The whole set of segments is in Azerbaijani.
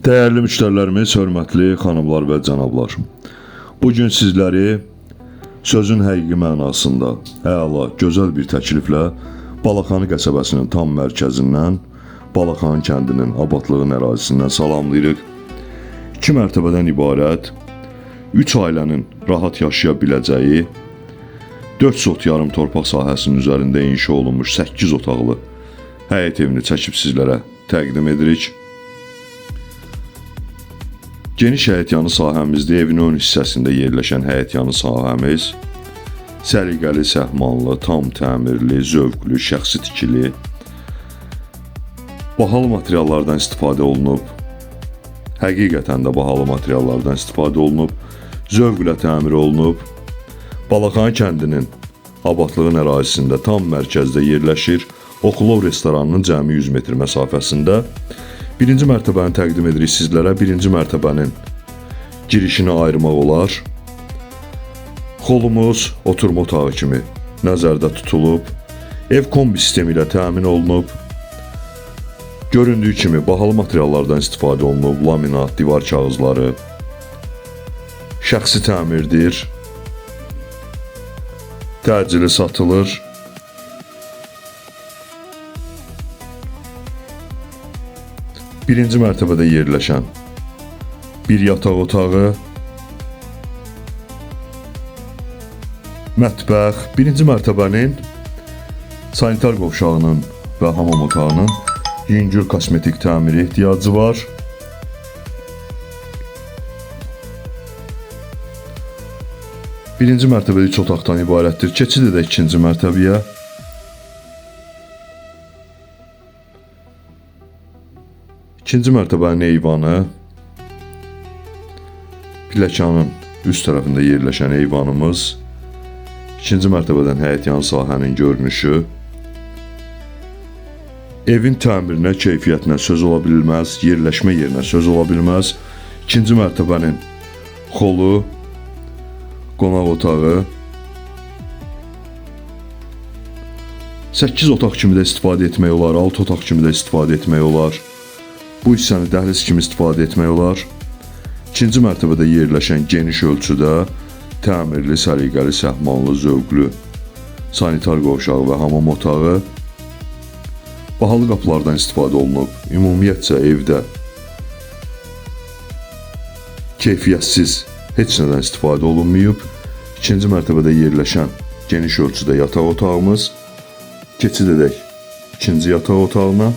Dəyərli müştərilərimiz, hörmətli xanımlar və cənablar. Bugün sizləri sözün həqiqi mənasında əla, gözəl bir təkliflə Balaxanı qəsəbəsinin tam mərkəzindən, Balaxanı kəndinin abadlığın ərazisindən salamlayırıq. 2 mərtəbədən ibarət, 3 ailənin rahat yaşaya biləcəyi 4 sot yarım torpaq sahəsinin üzərində inşa olunmuş 8 otaqlı həyət evini çəkib sizlərə təqdim edirik. Geniş həyətyanı sahəmizdə evin ön hissəsində yerləşən həyətyanı sahəmiz səliqəli, səhmanlı, tam təmirli, zövqlü, şəxsi tikili, bahalı materiallardan istifadə olunub. Həqiqətən də bahalı materiallardan istifadə olunub, zövqlə təmir olunub. Balaxanı kəndinin abadlığın ərazisində tam mərkəzdə yerləşir. Oxulov restoranının cəmi 100 metr məsafəsində. Birinci mərtəbəni təqdim edirik sizlərə. Birinci mərtəbənin girişini ayırmaq olar. Xolumuz oturma otağı kimi nəzərdə tutulub. Ev kombi sistemi ilə təmin olunub. Göründüyü kimi bahalı materiallardan istifadə olunub. Laminat, divar kağızları. Şəxsi təmirdir. Təcili satılır. Birinci mərtəbədə yerləşən bir yataq otağı, mətbəx, birinci mərtəbənin sanitar qovşağının və hamam otağının yüngül kosmetik təmiri ehtiyacı var. Birinci mərtəbədə 3 otaqdan ibarətdir. Keçid edək ikinci mərtəbəyə. İkinci mərtəbənin eyvanı, pilləkənin üst tərəfində yerləşən eyvanımız, ikinci mərtəbədən həyətyan sahənin görünüşü, evin təmirinə, keyfiyyətinə söz ola bilməz, yerləşmə yerinə söz ola bilməz. İkinci mərtəbənin xolu, qonaq otağı, 8 otaq kimi də istifadə etmək olar, 6 otaq kimi də istifadə etmək olar. Bu hissəni dəhliz kimi istifadə etmək olar. İkinci mərtəbədə yerləşən geniş ölçüdə təmirli, səliqəli, səhmanlı, zövqlü sanitar qovşağı və hamam otağı. Bahalı qapılardan istifadə olunub. Ümumiyyətcə evdə keyfiyyətsiz heç nədən istifadə olunmayıb. İkinci mərtəbədə yerləşən geniş ölçüdə yataq otağımız. Keçid edək ikinci yataq otağına.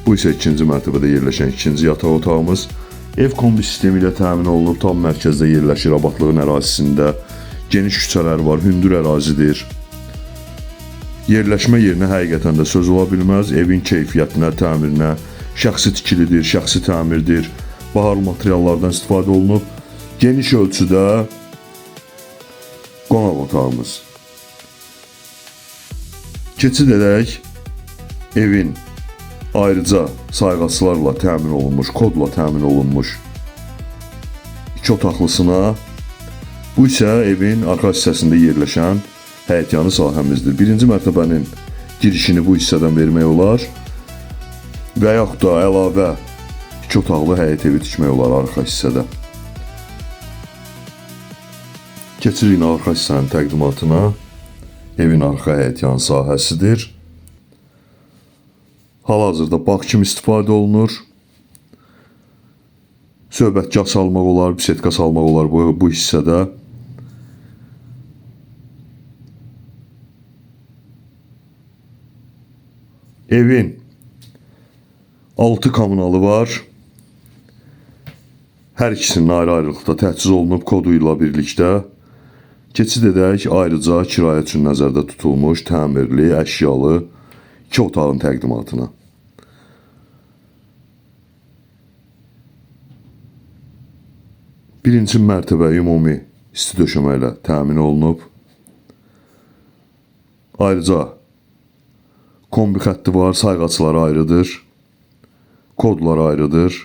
Bu isə ikinci mərtəbədə yerləşən ikinci yataq otağımız. Ev kombi sistemi ilə təmin olunub, tam mərkəzdə yerləşir, abadlığın ərazisində. Geniş küçələr var, hündür ərazidir. Yerləşmə yerinə həqiqətən də söz ola bilməz. Evin keyfiyyətinə, təmirinə, şəxsi tikilidir, şəxsi təmirdir. Bahalı materiallardan istifadə olunub. Geniş ölçüdə qonaq otağımız. Keçid edək evin ayrıca sayğaclarla təmin olunmuş, kodla təmin olunmuş 2 otaqlısına. Bu isə evin arxa hissəsində yerləşən həyətyanı sahəmizdir. Birinci mərtəbənin girişini bu hissədən vermək olar və yaxud da əlavə 2 otaqlı həyət evi tikmək olar arxa hissədə. Keçirik arxa hissənin təqdimatına. Evin arxa həyətyanı sahəsidir. Hal-hazırda bağ kimi istifadə olunur. Söhbətgah salmaq olar, bisetka salmaq olar bu hissədə. Evin 6 kommunalı var. Hər ikisinin ayrı-ayrılıqda təchiz olunub kodu ilə birlikdə. Keçid edək ayrıca kirayə üçün nəzərdə tutulmuş təmirli, əşyalı 2 otağın təqdimatına. Birinci mərtəbə ümumi isti döşəmə ilə təmin olunub. Ayrıca kombi xətti var, sayğacları ayrıdır, kodlar ayrıdır.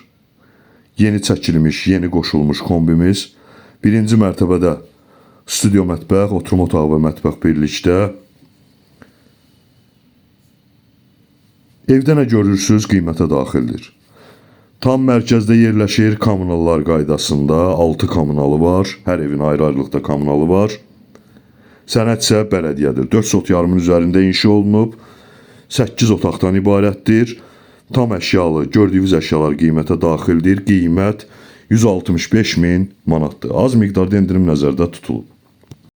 Yeni çəkilmiş, yeni qoşulmuş kombimiz. Birinci mərtəbədə studio mətbəx, oturma otağı və mətbəx birlikdə. Evdə nə görürsünüz, qiymətə daxildir. Tam mərkəzdə yerləşir, kommunallar qaydasında 6 kommunalı var. Hər evin ayrı-ayrılıqda kommunalı var. Sənəd isə bələdiyyədir. 4 sot yarımın üzərində inşa olunub. 8 otaqdan ibarətdir. Tam əşyalı, gördüyünüz əşyalar qiymətə daxildir. Qiymət 165 min manatdır. Az miqdarda endirim nəzərdə tutulub.